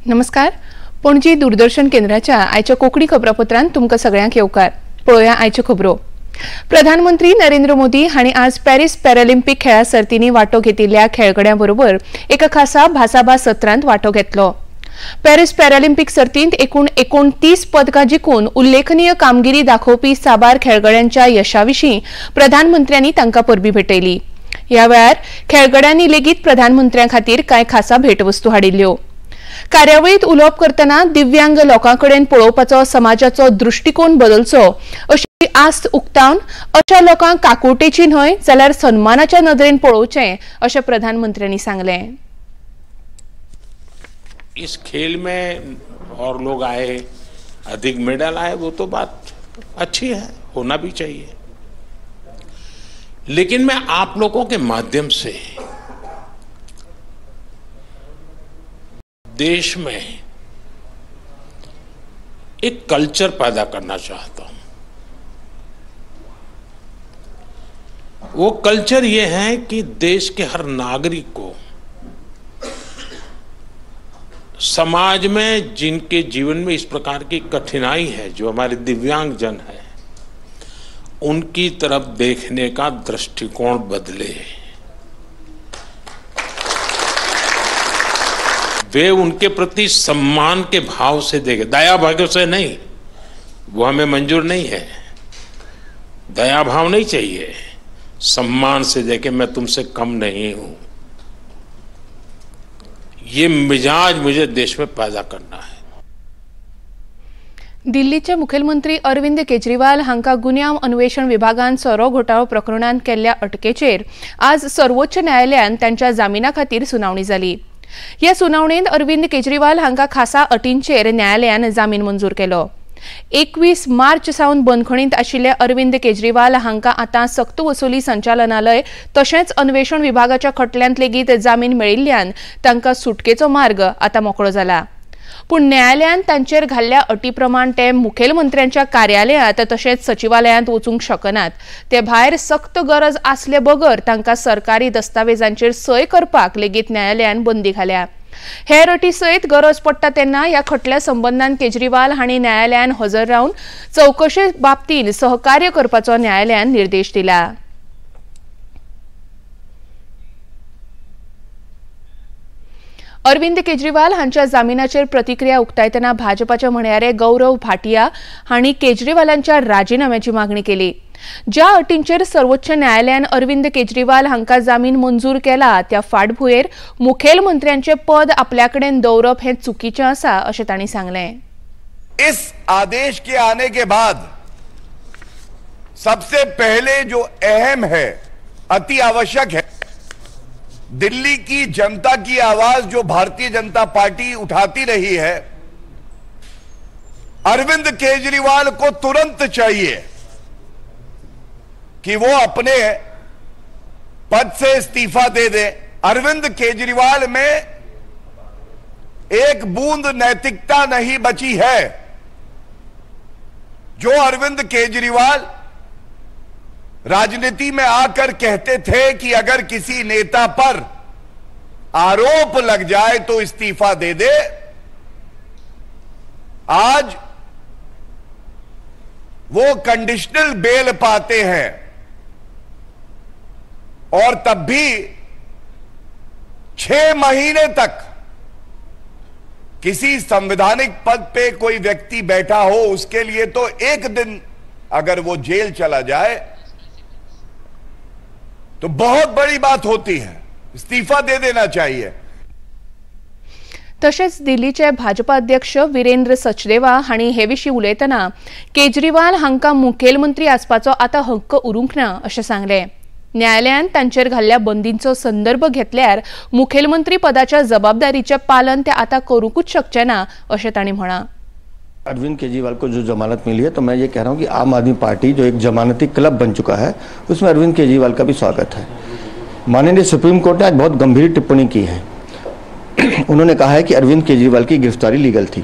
नमस्कार, पणजी दूरदर्शन केंद्राच्या आयच्या कोंकणी खबरापत्रांत तुमकां सगळ्यांक येवकार. पळोवया आयच्यो खबरो. प्रधानमंत्री नरेंद्र मोदी हांणी आज पॅरिस पॅरालिम्पिक खेळा सर्तींनी वांटो घेतिल्ल्या खेळगड्यां बरोबर एका खासा भासाभास सत्रांत वांटो घेतलो. पॅरिस पॅरालिम्पिक सर्तींत एकूण 29 पदकां जिखून उल्लेखनीय कामगिरी दाखोवपी साबार खेळगड्यांच्या यशाविशीं प्रधानमंत्र्यांनी तांकां परबी भेटयली. ह्या वेळार खेळगड्यांनी लेगीत प्रधानमंत्र्यां खातीर कांय खासा भेटवस्तू हाडिल्ल्यो. कार्यावळीत उलोवप करतना दिव्यांग लोकां कडेन पळोवपाचो समाजाचो दृश्टिकोन बदलचो अशी आस्त उक्तावन अशा लोकांक काकुळटेची न्हय जाल्यार सन्मानाच्या नदरेन पळोवचें अशें प्रधानमंत्र्यांनी सांगलें. इस खेल में और लोग आए, अधिक मेडल आए, वो तो बात अच्छी है, होना भी चाहिए. लेकिन मैं आप लोगों के माध्यम से देश में एक कल्चर पैदा करना चाहता हूं. वो कल्चर ये है कि देश के हर नागरिक को समाज में जिनके जीवन में इस प्रकार की कठिनाई है, जो हमारे दिव्यांग जन है, उनकी तरफ देखने का दृष्टिकोण बदले. वे उनके प्रति सम्मान के भाव से देखे, दया भाव से नहीं. वो हमें मंजूर नहीं है. दया भाव नहीं चाहिए, सम्मान से देखे, मैं तुमसे कम नहीं हूं. ये मिजाज मुझे देश में पैदा करना है. दिल्लीचे मुखेलमंत्री अरविंद केजरीवाल हांकां गुन्यांव अन्वेषण विभागान सोरो घोटाळो प्रकरणांत केल्ल्या अटकेचेर आज सर्वोच्च न्यायालयान तांच्या जामिना खातीर सुनावणी जाली. ह्या सुनावणेंत अरविंद केजरीवाल हांकां खासा अटींचेर न्यायालयान जामीन मंजूर केलो. 21 मार्च सावन बंदखणींत आशिल्ले अरविंद केजरीवाल हांकां आतां सक्तवसुली संचालनालय तशेंच अन्वेषण विभागाच्या खटल्यांत लेगीत जामीन मेळिल्ल्यान तांकां सुटकेचो मार्ग आतां मोकळो जाला. पूण न्यायालयान तांचेर घाल्ल्या अटी प्रमाण ते मुखेलमंत्र्यांच्या कार्यालयांत तशेंच सचिवालयांत वचूंक शकनात. ते भायर सक्त गरज आसले बगर तांकां सरकारी दस्तावेजांचेर सय करपाक लेगीत न्यायालयान बंदी घाल्या. हेर अटी सयत गरज पडटा तेन्ना ह्या खटल्या संबंदान केजरीवाल हांणी न्यायालयान हजर रावन चवकशे बाबतींत सहकार्य करपाचो न्यायालयान निर्देश दिला. अरविंद केजरीवाल हांच्या जामिनाचेर प्रतिक्रिया उक्तायतना भाजपाचे म्हणयारे गौरव भाटिया हांणी केजरीवालांच्या राजीनाम्याची मागणी केली. ज्या अटींचेर सर्वोच्च न्यायालयान अरविंद केजरीवाल हांकां जामीन मंजूर केला त्या फाटभुंयेर मुखेलमंत्र्यांचे पद आपल्याकडेन दवरप हें चुकीचें आसा अशें तांणी सांगलें. इस आदेश के आने के बाद सबसे पहले जो अहम है, अति आवश्यक है, दिल्ली की जनता की आवाज जो भारतीय जनता पार्टी उठाती रही है, अरविंद केजरीवाल को तुरंत चाहिए कि वो अपने पद से इस्तीफा दे दे. अरविंद केजरीवाल में एक बूंद नैतिकता नहीं बची है. जो अरविंद केजरीवाल राजनीति में आकर कहते थे कि अगर किसी नेता पर आरोप लग जाए तो इस्तीफा दे दे, आज वो कंडीशनल बेल पाते हैं और तब भी 6 महीने तक किसी संवैधानिक पद पे कोई व्यक्ति बैठा हो उसके लिए तो एक दिन अगर वो जेल चला जाए तो बहुत बड़ी बात होती है, इस्तीफा दे देना चाहिए. तशेंच दिल्लीचे भाजपा अध्यक्ष वीरेंद्र सचदेवा हांणी हे विशीं उलयतना केजरीवाल हांकां मुखेलमंत्री आसपाचो आतां हक्क उरूंक ना अशें सांगलें. न्यायालयान तांचेर घाल्ल्या बंदींचो संदर्भ घेतल्यार मुखेलमंत्री पदाच्या जबाबदारीचें पालन ते आतां करूंकूच शकचे ना अशें तांणी म्हळां. अरविंद केजरीवाल को जो जमानत मिली है तो मैं ये कह रहा हूँ कि आम आदमी पार्टी जो एक जमानती क्लब बन चुका है उसमें अरविंद केजरीवाल का भी स्वागत है. माननीय सुप्रीम कोर्ट ने आज बहुत गंभीर टिप्पणी की है. उन्होंने कहा है कि अरविंद केजरीवाल की गिरफ्तारी लीगल थी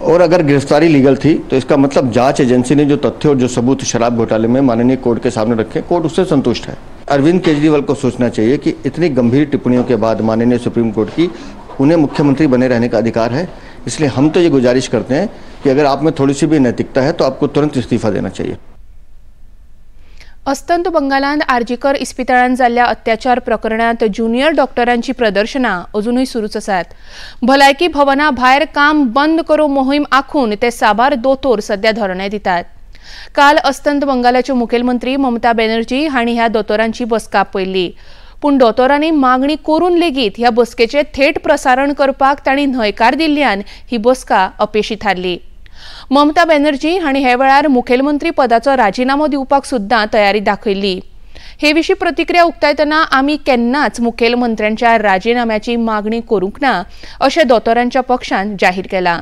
और अगर गिरफ्तारी लीगल थी तो इसका मतलब जांच एजेंसी ने जो तथ्य और जो सबूत शराब घोटाले में माननीय कोर्ट के सामने रखे, कोर्ट उससे संतुष्ट है. अरविंद केजरीवाल को सोचना चाहिए कि इतनी गंभीर टिप्पणियों के बाद माननीय सुप्रीम कोर्ट की उन्हें मुख्यमंत्री बने रहने का अधिकार है। इसलिए हम तो ये गुजारिश करते हैं कि अगर आप में थोड़ी सी भी नैतिकता है तो आपको तुरंत इस्तीफा देना चाहिए। अस्तंत बंगालांत आरजीकर इस्पितळांत जाल्ल्या अत्याचार प्रकरणांत ज्युनियर डॉक्टरांची प्रदर्शनां अजुनूय सुरूच आसात। भलायकी भवना भायर काम बंद करो मोहीम आखून ते साबार दोतोर सध्या धरणे दितात। काल अस्तंत बंगालाच्यो मुखेलमंत्री ममता बॅनर्जी हांणी ह्या दोतोरांची बसका आपयल्ली, पूण दोतोरांनी मागणी करून लेगीत ह्या बसकेचें थेट प्रसारण करपाक तांणी न्हयकार दिल्ल्यान ही बसका अपेशी थारली। ममता बॅनर्जी हांणी हे वेळार मुखेलमंत्री पदाचो राजिनामो दिवपाक सुद्दां तयारी दाखयल्ली। हे विशीं प्रतिक्रिया उक्तायतना आमी केन्नाच मुखेलमंत्र्यांच्या राजिनाम्याची मागणी करूंक ना अशें दोतोरांच्या पक्षान जाहीर केलां।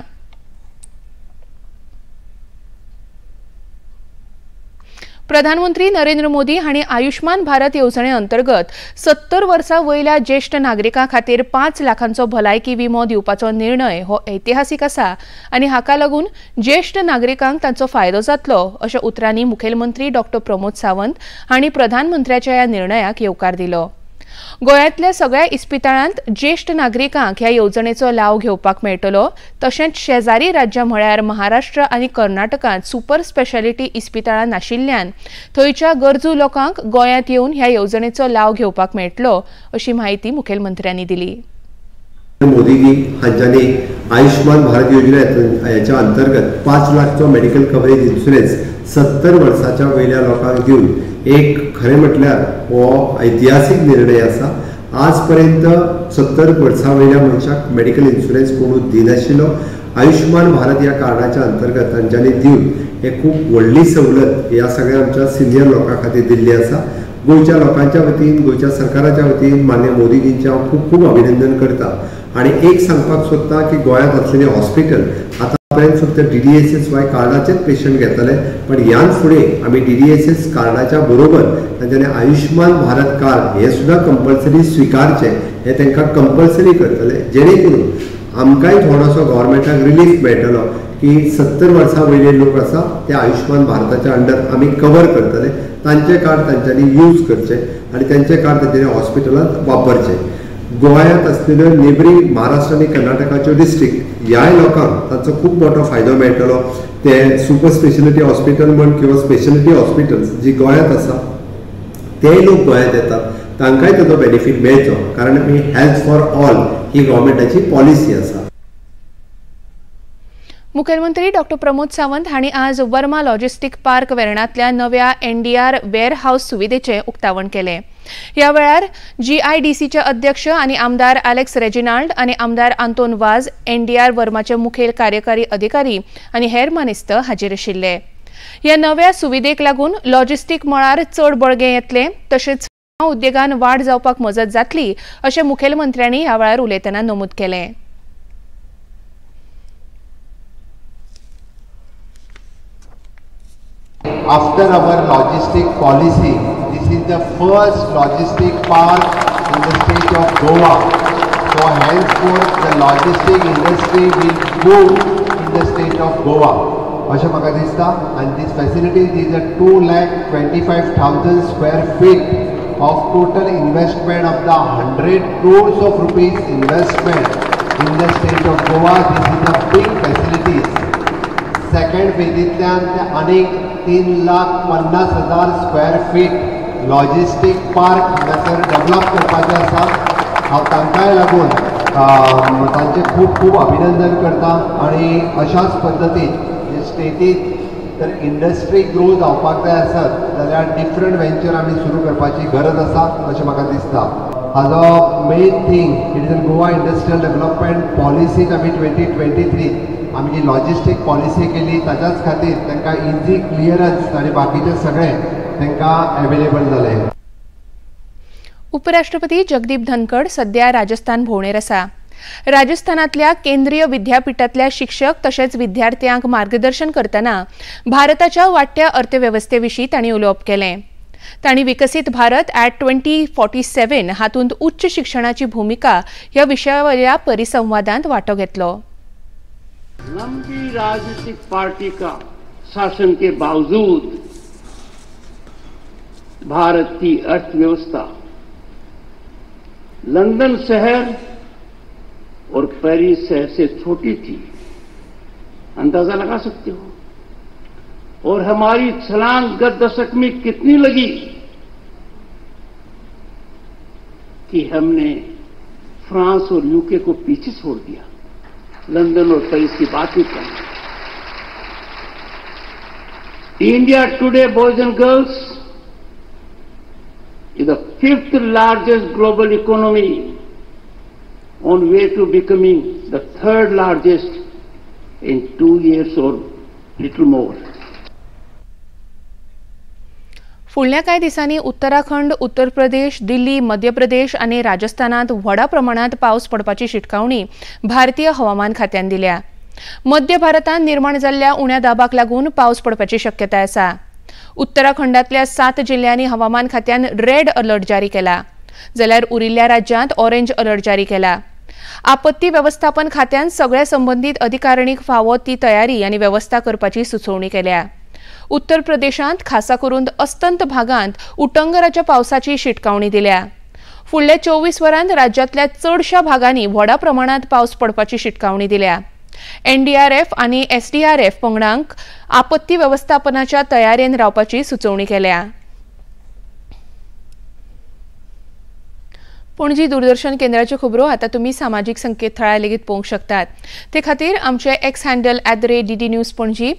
प्रधानमंत्री नरेंद्र मोदी हांणी आयुष्मान भारत येवजणे अंतर्गत 70 वर्सां वयल्या ज्येश्ठ नागरिकां खातीर 5 लाखांचो भलायकी विमो दिवपाचो निर्णय हो ऐतिहासीक आसा आनी हाका लागून ज्येश्ठ नागरिकांक तांचो फायदो जातलो अशें उतरांनी मुखेलमंत्री डॉ प्रमोद सावंत हांणी प्रधानमंत्र्याच्या ह्या निर्णयाक येवकार दिलो। गोंयांतल्या सगळ्या इस्पितळांत ज्येश्ठ नागरिकांक ह्या येवजणेचो लाव घेवपाक मेळटलो। तशेंच शेजारी राज्यां म्हळ्यार महाराष्ट्र आनी कर्नाटकांत सुपर स्पेशालिटी इस्पितळां नाशिल्ल्यान थंयच्या गरजू लोकांक गोंयांत येवन ह्या येवजणेचो लाव घेवपाक मेळटलो अशी म्हायती मुखेलमंत्र्यांनी दिली। मोदीजी हांच्यांनी आयुष्मान भारत योजना हेच्या अंतर्गत 5 लाखचो मेडिकल कवरेज इन्शुरन्स 70 वर्साच्या वयल्या लोकांक दिवन एक खरें म्हटल्यार हो ऐतिहासीक निर्णय आसा। आज पर्यंत 70 वर्सां वयल्या मनशाक मेडिकल इन्शुरन्स कोणूच दिनाशिल्लो। आयुष्मान भारत ह्या कार्डाच्या अंतर्गत तांच्यांनी दिवन हे खूब व्हडली सवलत ह्या सगळ्या आमच्या सिनियर लोकां खातीर दिल्ली आसा। गोंयच्या लोकांच्या वतीन, गोंयच्या सरकाराच्या वतीन माननीय मोदीजींचें हांव खूब खूब अभिनंदन करता आनी एक सांगपाक सोदता की गोंयांत आसलेलें हॉस्पिटल आतां पर्यंत फक्त DDSSY कार्डाचेच पेशंट घेतले, पण ह्यान फुडें आमी DDSS कार्डाच्या बरोबर तांच्यांनी आयुष्मान भारत कार्ड हे सुद्दां कंपल्सरी स्विकारचें, हें तांकां कंपल्सरी करतले, जेणे करून आमकांय थोडोसो गव्हर्मेंटाक रिलीफ मेळटलो की 70 वर्सां वयले लोक आसा ते आयुष्मान भारताच्या अंडर आमी कवर करतले, तांचें कार्ड तांच्यांनी यूज करचें आनी तांचें कार्ड तांच्यांनी हॉस्पिटलांत वापरचें। गोंयांत आसलेल्यो नेबरींग महाराष्ट्र आनी कर्नाटकाच्यो डिस्ट्रिक्ट ह्याय लोकांक तांचो खूब मोठो फायदो मेळटलो। ते सुपर स्पेशलिटी हॉस्पिटल म्हण किंवा स्पेशलिटी हॉस्पिटल्स जी गोंयांत आसा तेय लोक गोंयांत येतात, तांकांय ताचो बेनिफीट मेळचो, कारण आमी हेल्थ फॉर ऑल ही गव्हर्मेंटाची पॉलिसी आसा। मुखेलमंत्री डॉ प्रमोद सावंत हांणी आज वर्मा लॉजिस्टीक पार्क वेर्णांतल्या नव्या NDR warehouse सुविधेचें उक्तावण केलें। ह्या वेळार GIDCचे अध्यक्ष आनी आमदार आलेक्स रेजिनाल्ड आनी आमदार आंतोन वाज, NDR वर्माचे मुखेल कार्यकारी अधिकारी आनी हेर मानेस्त हाजीर आशिल्ले। ह्या नव्या सुविधेक लागून लॉजिस्टीक मळार चड बळगें येतलें, तशेंच उद्देगान वाड जावपाक मजत जातली अशें मुखेलमंत्र्यांनी ह्या वेळार उलयतना नमूद केलें। After our logistic policy, this is the first logistic park in the state of Goa. So henceforth, the logistic industry will boom in the state of Goa. अशें म्हाका दिसता. And this facility is a 2,25,000 square feet of total investment of the 100 crores of rupees investment in the state of Goa. This is a big facility. Second फेजींतल्यान ते आनीक 3,50,000 square fit logistic park हांगासर develop करपाचें आसा। हांव तांकांय लागून तांचें खूब खूब अभिनंदन करता आनी अशाच पद्दतीन स्टेटींत तर इंडस्ट्री ग्रो जावपाक जाय आसत जाल्यार डिफरंट वेंचर आमी सुरू करपाची गरज आसा अशें म्हाका दिसता। हाजो main thing it is Goa industrial development पॉलिसीन आमी 2023 आमी जी लॉजिस्टीक पॉलिसी केली ताच्याच खातीर तांकां इझी क्लियरन्स आनी बाकीचे सगळें तांकां एवेलेबल जालें। उपराष्ट्रपती जगदीप धनखड सध्या राजस्थान भोंवडेर आसा। राजस्थानांतल्या केंद्रीय विद्यापीठांतल्या शिक्षक तशेंच विद्यार्थ्यांक मार्गदर्शन करतना भारताच्या वाडट्या अर्थवेवस्थे विशीं तांणी उलोवप केलें। तांणी विकसीत भारत ॲट 2047 हातूंत उच्च शिक्षणाची भूमिका ह्या विशयावयल्या परिसंवादांत वांटो घेतलो। लंबी राजनीतिक पार्टी का शासन के बावजूद भारत की अर्थव्यवस्था लंदन शहर और पेरिस शहर से छोटी थी, अंदाजा लगा सकते हो। और हमारी छलांग गत दशक में कितनी लगी कि हमने फ्रांस और यूके को पीछे छोड़ दिया। लंदन और पेरिस की बात ही करें। India today, boys and girls, is the 5th largest global economy, on way to becoming the 3rd largest in 2 years or little more. फुडल्या कांय दिसांनी उत्तराखंड, उत्तर प्रदेश, दिल्ली, मध्य प्रदेश आनी राजस्थानांत व्हडा प्रमाणांत पावस पडपाची शिटकावणी भारतीय हवामान खात्यान दिल्या. मध्य भारतांत निर्माण जाल्ल्या उण्या दाबाक लागून पावस पडपाची शक्यताय आसा. उत्तराखंडांतल्या 7 जिल्ल्यांनी हवामान खात्यान रेड अलर्ट जारी केला, जाल्यार उरिल्ल्या राज्यांत ऑरेंज अलर्ट जारी केला. आपत्ती वेवस्थापन खात्यान सगळ्या संबंदीत अधिकारणीक फावो ती तयारी आनी वेवस्था करपाची सुचोवणी केल्या. उत्तर प्रदेशांत खासा करून अस्तंत भागांत उटंगराच्या पावसाची शिटकावणी दिल्या. फुडल्या 24 वरांत राज्यांतल्या चडशा भागांनी व्हडा प्रमाणांत पावस पडपाची शिटकावणी दिल्या. एनडीआरएफ आनी एसडीआरएफ पंगडांक आपत्ती वेवस्थापनाच्या तयारेन रावपाची सुचोवणी केल्या. पणजी दूरदर्शन केंद्राच्यो खबरो आतां तुमी सामाजीक संकेतथळार लेगीत पळोवंक शकतात. ते खातीर आमचे X handle @DD News Panaji,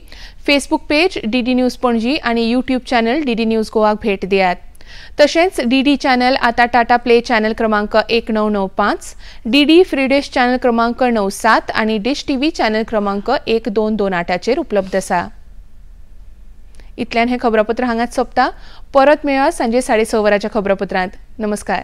Facebook page DD News Panaji आनी यूट्यूब चॅनल डीडी न्यूज गोवाक भेट दियात. तशेंच डीडी चॅनल आतां टाटा प्ले चॅनल क्रमांक 1995, डीडी फ्री डिश चॅनल क्रमांक 97 आनी डिश टीव्ही चॅनल क्रमांक 1228चेर उपलब्ध आसा. इतल्यान हें खबरापत्र हांगाच सोंपता. परत मेळया सांजे 6:30 वरांच्या खबरापत्रांत. नमस्कार.